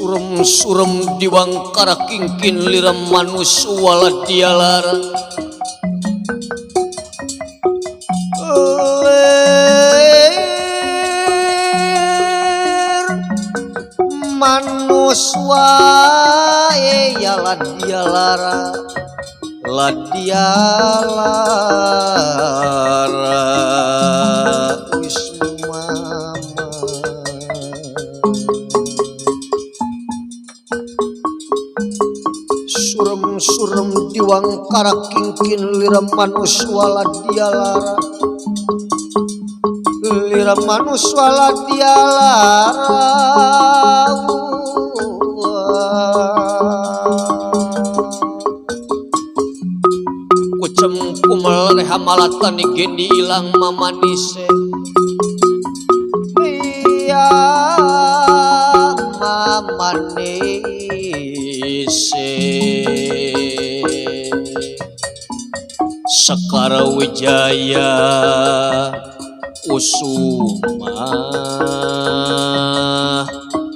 Surem-surem diwangkara kingkin lira manus waladialara. Lir manus wae ya ladialara ladialara wis mama. Surem-surem diwangkara kingkin lira manus waladialara lira manus waladialara. Kucem kumel hamalatan gendi ilang mamanise iya mamanise. Sekar Wijaya Kusuma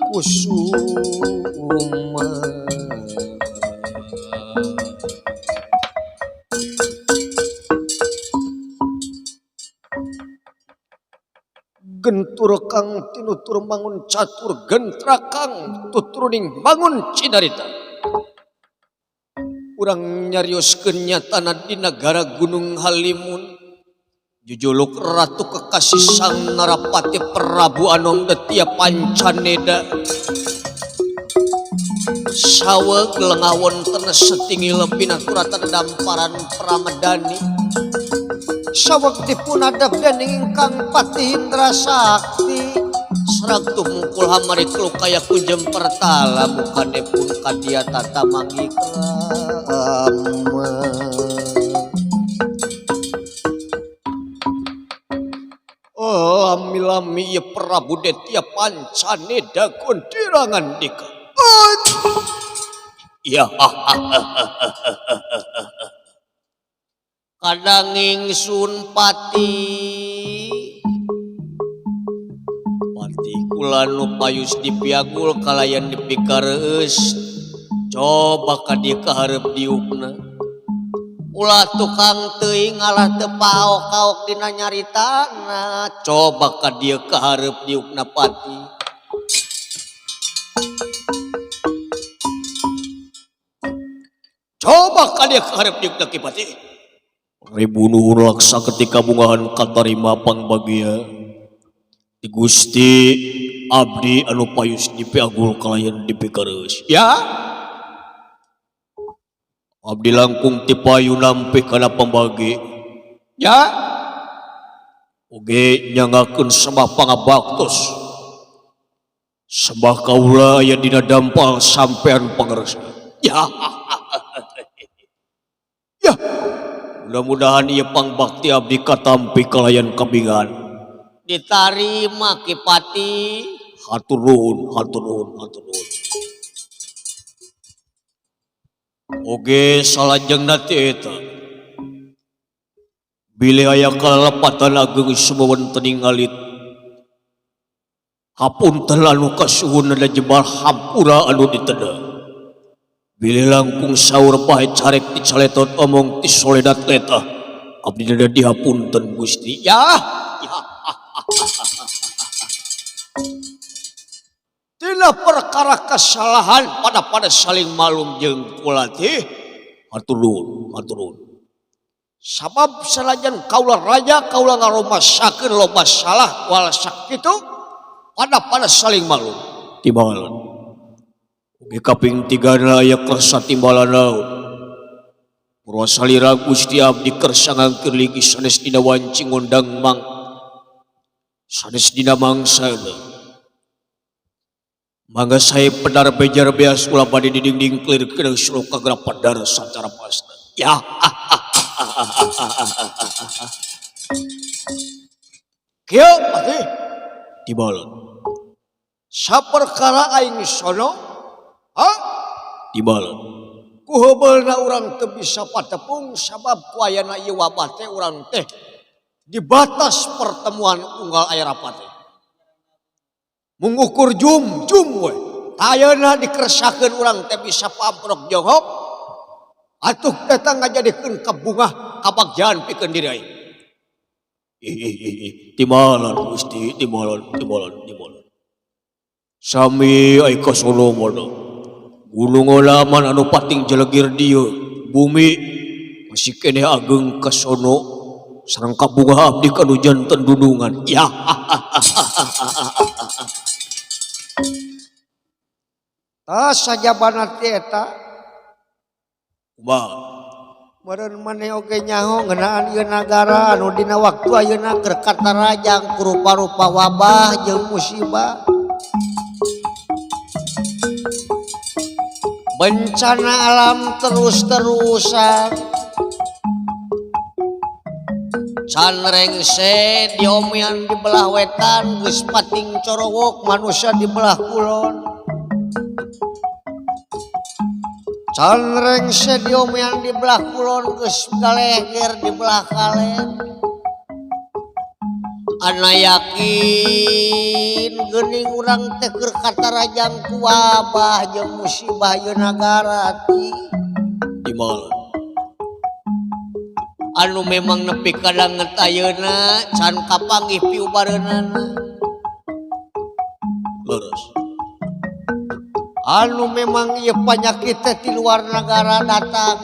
Kusuma. Gentur kang tinutur mangun catur gentra kang tuturuning bangun cinarita. Urang nyarioskeun nyatana di nagara Gunung Halimun. Jujuluk ratu kekasih sang Narapati Prabu Anom Detia Pancaneda. Saweg lengawon tenes setinggi lebih naturatan damparan Pramadani. Saweg dipun adep dening ingkang Patih Indra Sakti. Serag tumungkul hamari klukaya kunjem pertala mukane pun kadia tata mangikrama. Oh, lami-lami ya Prabu Detia Pancaneda gondirangan dika. Ya. Kadang ingsun pati pati kula nu payus dipiagul kalayan dipikareus. Coba ka dieu kahareup diukna. Ulah tukang teuing ngalah teu paok-kaok dina nyaritana. Coba ka dieu kahareup diukna pati. Coba ka dieu kahareup diukna ki pati. Ribu nuhun laksa ketika bungahan katarima pangbagia. Di Gusti abdi anu payus dipiagul kalayan dipikareus. Ya. Abdi langkung tipayu nampi kana pambagi. Ya. Oge nyangakeun sembah pangabaktos. Sembah kaula aya dina dampal sampean pangersa. Ya. Ya. Mudah-mudahan ieu pangbakti abdi katampi kalayan kabingan. Ditarima Ki Pati. Hatur nuhun, hatur nuhun, hatur nuhun. Oge salajengna teh eta. Bilih aya kalepatan ageng sumewen teu ngalit. Hapunten anu kasuhun da jebal hampura anu diteda. Bilih langkung saur bae carek dicaletot omong ti soledat eta. Abdi dada dihapunten Gusti. Ya. Tina perkara kesalahan pada saling malum jeung kula teh. Hatur nuhun, hatur nuhun. Sabab sanajan kaula raja kaula ngaromasakeun loba salah wal sakitu pada saling malum. Timbalan. Oge kaping tigana aya kersa timbalan naon. Purwasalira Gusti abdi kersa ngangkir ligi sanes dina wanci ngondang mang. Sanes dina mangsana. Mangga sae pedar bejar beas ulah bade didingding kelir kedeung sloka geura pedar sacara pasta. Ya. Kieu pasti tibalan. Saperkara aing sono, ha? Tibalan. Ku heubeulna urang teu bisa patepung sabab ku ayana ieu wabah teh urang teh dibatas pertemuan unggal aya rapat teh. Mengukur jum jum we Ayeuna dikersakeun urang teh bisa pamprok jonghok. Atuh datang ngajadikeun kabungah kabagjaan pikeun diri aing. Timalan Gusti, timalan, timalan, timalan. Sami ai kasono mana. Gunung olaman anu pating jelegir dieu, bumi masih keneh ageng kasono sareng kabungah abdi kanu janten dunungan. Ya. Tah sajabana teh eta. Kumaha? Meureun maneh oge nyaho ngeunaan ieu nagara anu dina waktu ayeuna keur katarajang ku rupa-rupa wabah jeung musibah. Bencana alam terus-terusan. Can rengse diomean di belah wetan geus pating corowok manusia di belah kulon. Can rengse diomean di belah kulon geus galeger di belah kalen. Ana yakin geuning urang teh keur katarajang ku wabah jeung musibah ieu nagara ti. Di anu memang nepi ka danget ayeuna can kapanggih piubareunana. Leres. Anu memang ieu panyakit teh ti luar nagara datang.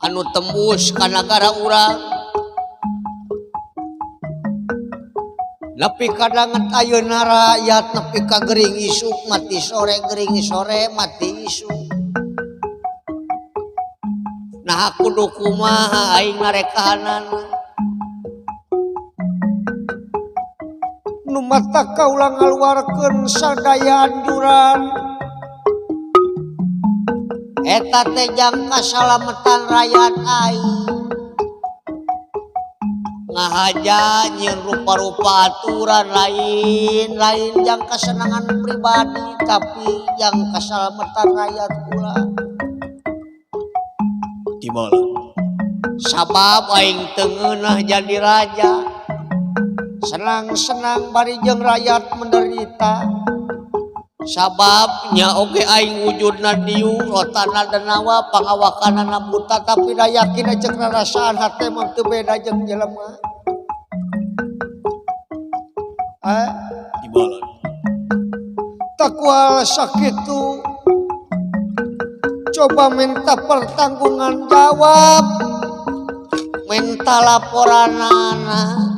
Anu tembus ka nagara urang. Nepi ka danget ayeuna rakyat nepi ka gering isuk mati sore gering sore mati isuk. Nah kudu kumaha aing narekahanana. Nu mata kaula ngaluarkeun sadaya anjuran. Eta teh jang kasalametan rakyat aing. Ngahaja nyieun rupa-rupa aturan lain lain jang kasenangan pribadi tapi jang kasalametan rakyat kula. Timalan. Sabab aing teu ngeunah jadi raja. Senang-senang bari jeung rakyat menderita. Sabab nya oge aing wujudna diu rotana denawa pangawakanana buta tapi da yakin cek rarasaan hate mah teu beda jeung jelema. Timalan. Takwal sakitu coba minta pertanggungan jawab, minta laporanana.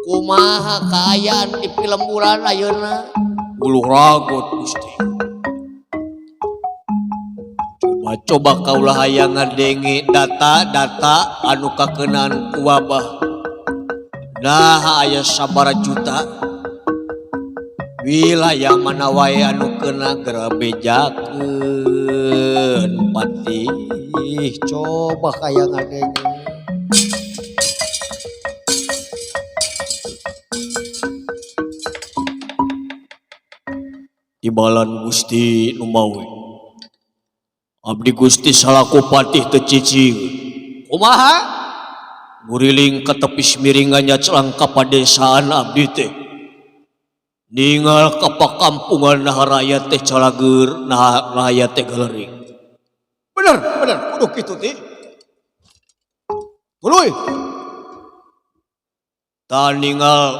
Kumaha kaayaan di pilemburan ayeuna? Buluh ragot Gusti. Coba-coba kaulah hayang ngadenge data-data anu kakeunaan ku wabah. Nah aya sabaraha juta wilayah mana wae anu kena geura bejakeun patih. Coba hayang ngadenge. Tibalan Gusti Numawi. Abdi Gusti salaku patih teu cicing. Kumaha? Nguriling ka tepis miringannya celang ka padesaan abdi teh. Ningal ka pakampungan nah rakyat teh calageur, nah rakyat teh galering. Bener, bener, kudu kitu ti. Tuluy. Ta ningal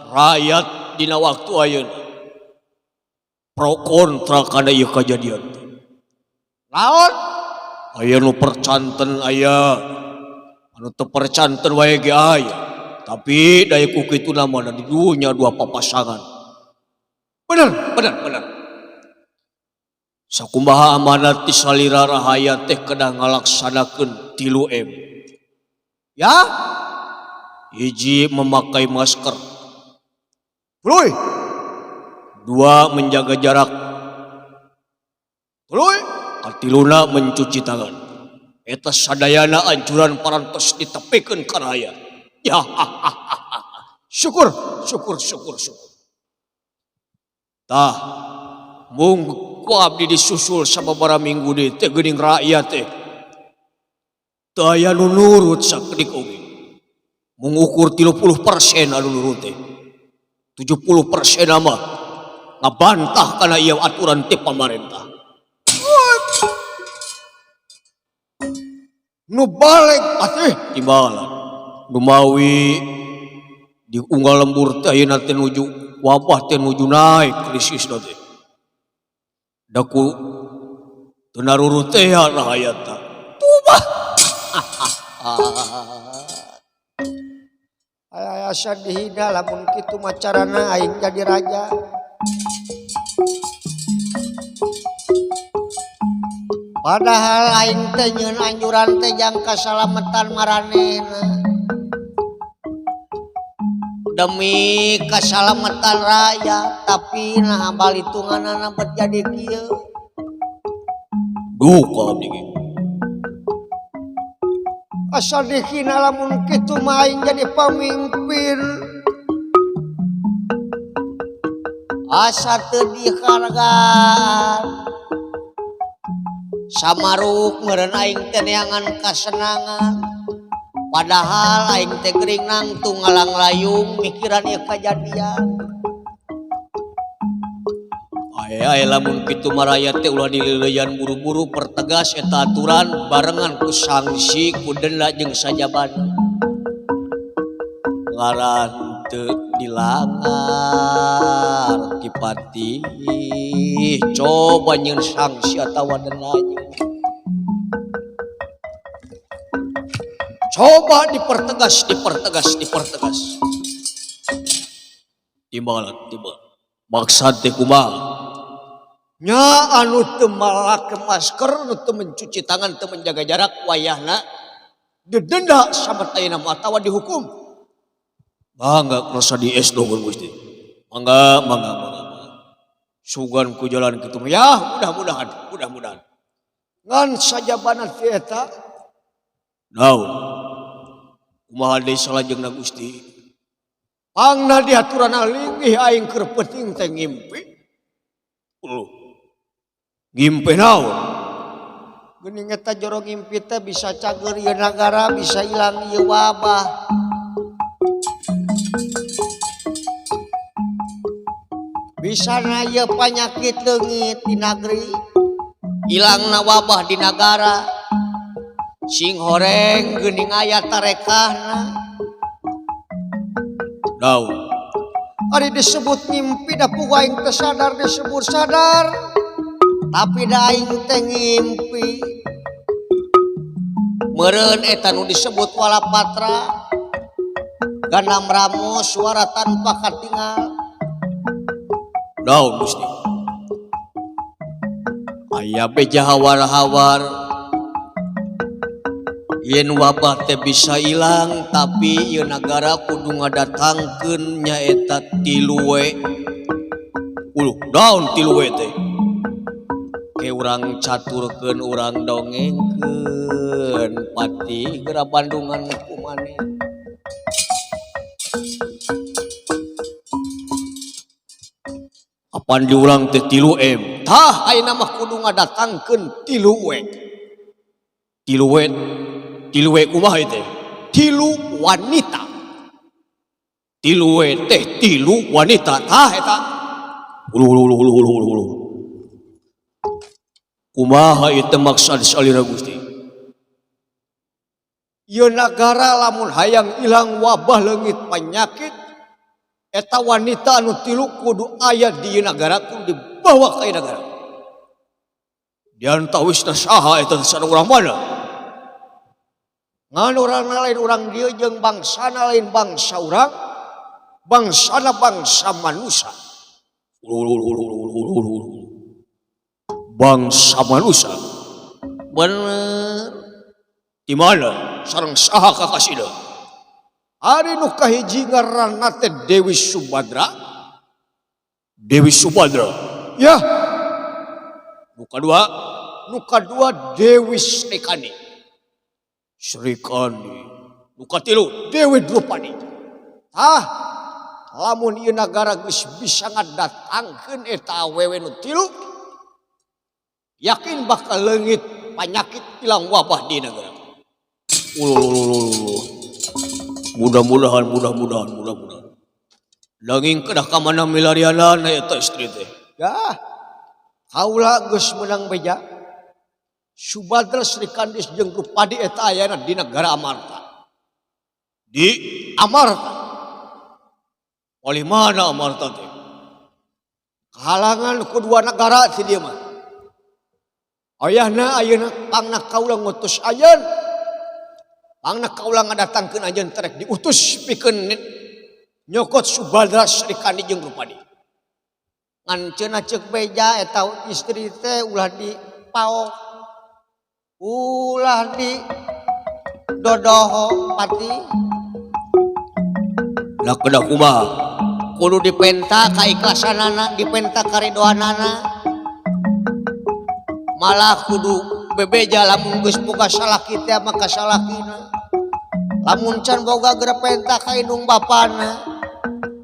rakyat dina waktu ayeuna. Pro kontra kana ieu kajadian. Naon? Aya nu percanten aya, anu teu percanten wae ge aya. Tapi daya ku kitu namana di dunya dua papasangan. Bener, bener, bener. Sakumaha amanat ti salira rahaya teh kedah ngalaksanakeun 3M. Ya? Hiji memakai masker. Tuluy. 2 menjaga jarak. Tuluy. Katiluna mencuci tangan. Eta sadayana anjuran parantos ditepikeun ka raya. Ya. Syukur, syukur, syukur, syukur. Tah, mung ku abdi disusul sababaraha minggu deui teh geuning rakyat teh. Teu aya nu nurut sakedik oge. Mung ukur 30% anu nurut teh. 70% mah ngabantah kana ieu aturan ti pamarentah. Nu balik patih timbalan. Nu mawi di unggal lembur teh ayeuna teh nuju wabah teh nuju naik krisis teh. Da ku teu narurut teh rahayat. Tubah. Aya asa dihina lamun kitu mah carana aing jadi raja. Padahal aing teh nyeun anjuran teh jang kasalametan maranehna. Demi kasalametan rakyat, tapi nah balitunganana bet jadi kieu. Duka abdi ge. Asa dihina lamun kitu mah aing jadi pamimpin. Asa teu dihargaan. Samaruk meureun aing teh neangan kasenangan. Padahal aing teh gering nangtung ngalanglayung mikiran ieu kajadian. Aya lamun kitu mah rakyat teh ulah dileuleyan buru-buru pertegas eta aturan barengan ku sanksi ku denda jeung sajabana. Ngaran teu dilanggar Ki Patih coba nyeun sanksi atawa denda. Coba dipertegas, dipertegas, dipertegas. Timbalan, timbal. Maksad teh kumaha? Nya anu teu malake masker, nu teu mencuci tangan, teu menjaga jarak wayahna didenda samet ayeuna mah atawa dihukum. Mangga rasa di es dogon Gusti. Mangga, mangga, mangga, mangga. Sugan ku jalan kitu mah. Ya, mudah-mudahan, mudah-mudahan. Ngan sajabana teh eta naon? Kumaha deui salajengna Gusti? Pangna diaturana linggih aing keur peuting teh ngimpi. Uluh. Ngimpi naon? Geuning eta jero ngimpi teh bisa cager ieu nagara, bisa ilang ieu wabah. Bisa na ieu panyakit leungit di nagri, ilangna wabah di nagara. Sing horeng geuning aya tarekahna. Daun. Ari disebut ngimpi da puguh aing teh sadar disebut sadar. Tapi da aing teh ngimpi. Meureun eta nu disebut walapatra. Ganam ramos suara tanpa katingal. Daun Gusti. Aya beja hawar-hawar. Yen wabah teh bisa ilang tapi ieu nagara kudu ngadatangkeun nyaeta tilu we. Uluh, daun tilu we teh. Ke urang caturkeun urang dongengkeun pati geura Bandungan ku maneh. Apan diulang teh 3 M. Tah ayeuna mah kudu ngadatangkeun 3 we. 3 we. 3 we kumaha ieu teh? 3 wanita. 3 we teh 3 wanita. Tah eta. Uluh uluh uluh uluh uluh uluh. Kumaha ieu teh maksad salira Gusti? Ieu nagara lamun hayang ilang wabah leungit penyakit eta wanita anu 3 kudu aya di ieu nagara kudu dibawa ka ieu nagara. Diantawisna saha eta sareng urang mana? Ngan urang lain urang dieu jeung bangsana lain bangsa urang, bangsana bangsa manusia. Bangsa manusia. Bener. Di mana sareng saha kakasida? Ari nu kahiji ngaranna teh Dewi Subadra. Dewi Subadra. Ya. Nu kadua, nu kadua Dewi Srikandi. Srikandi. Nu katilu Dewi Drupadi. Tah, lamun ieu nagara geus bisa ngadatangkeun eta awewe nu 3, yakin bakal leungit panyakit ilang wabah di nagara. Ululululu. Mudah-mudahan, mudah-mudahan, mudah-mudahan. Nanging kedah ka mana milarianana eta istri teh. Yah, kaula geus meunang beja. Subadra Srikandi jeung Drupadi eta ayana di negara Amarta. Di Amarta. Oleh mana Amarta teh? Kahalangan kedua negara ti dieu mah. Ayahna ayeuna pangna kaula ngutus ayeun. Pangna kaula ngadatangkeun anjeun terek diutus pikeun nyokot Subadra Srikandi jeung Drupadi. Ngan cenah ceuk beja eta istri teh ulah dipaok. Ulah di dodoho pati. Lah kedah kumaha? Kudu dipenta kaikhlasanana, dipenta karidoanana. Malah kudu bebeja lamun geus boga salaki teh maka salakina. Lamun can boga geura penta ka indung bapana.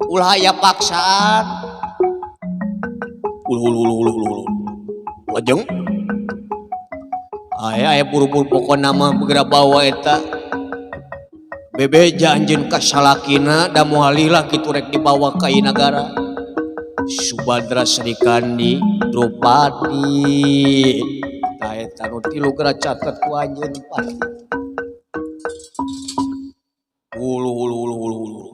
Ulah aya paksaan. Uluh uluh uluh uluh uluh. Lajeng aya aya buru-buru pokona mah geura bawa eta. Bebeja anjeun ka salakina da moal lila kitu rek dibawa ka ieu nagara. Subadra Srikandi Drupadi. Tah eta nu tilu geura catet ku anjeun pati. Uluh uluh uluh uluh uluh.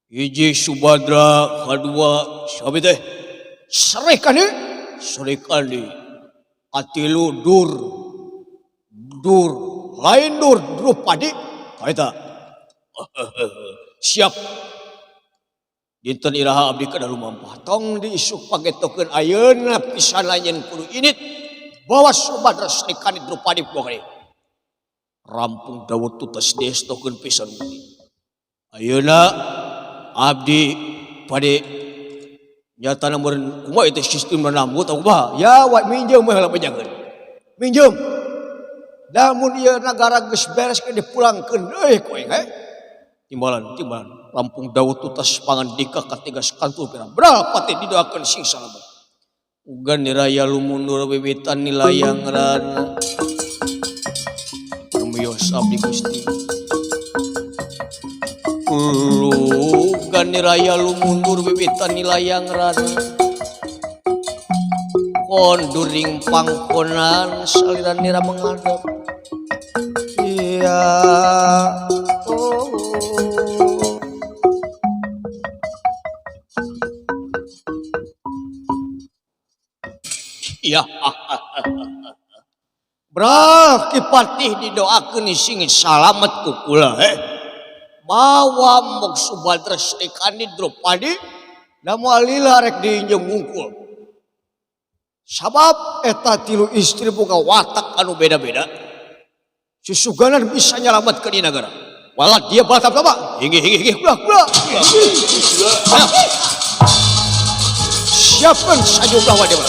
Hiji Subadra, kadua sabi teh? Srikandi. Srikandi. Katilu dur. Dur, lain dur Drupadi. Eta. Siap. Dinten iraha abdi kada lumampah. Tong diisuk pagetokeun ayeuna pisan anjeun kudu init. Bawa Subadra Srikandi Drupadi buah. Rampung dawet tutas diestokeun pisan. Ayeuna abdi pade nyatana meureun kumaha eta sistem nambut kumaha? Ya wa minjem we heula bejakeun. Minjem. Lamun ieu nagara geus beres ke dipulangkeun deui ku aing he. Timbalan, timbalan. Rampung dawet tutas pangandika katigas kantul pirang. Berapa teh didoakeun sing salamet. Ugan niraya lumundur wiwitan nilayang rana. Rumios abdi Gusti. Ugan niraya lumundur wiwitan nilayang rana. Konduring pangkonan saliran nira menghadap. Iya. Oh. Iya. Brah Ki Patih didoakeun sing salamet ku kula heh. Bawa mok Subadra Srikandi Drupadi da moal lila rek diinjem wungkul. Sabab eta tilu istri boga watak anu beda-beda. Susuganan bisa nyelametkeun di nagara. Walah dia balas apa? Hinggi hinggi hinggi ulah ulah. Siapkan sajumlah wadah.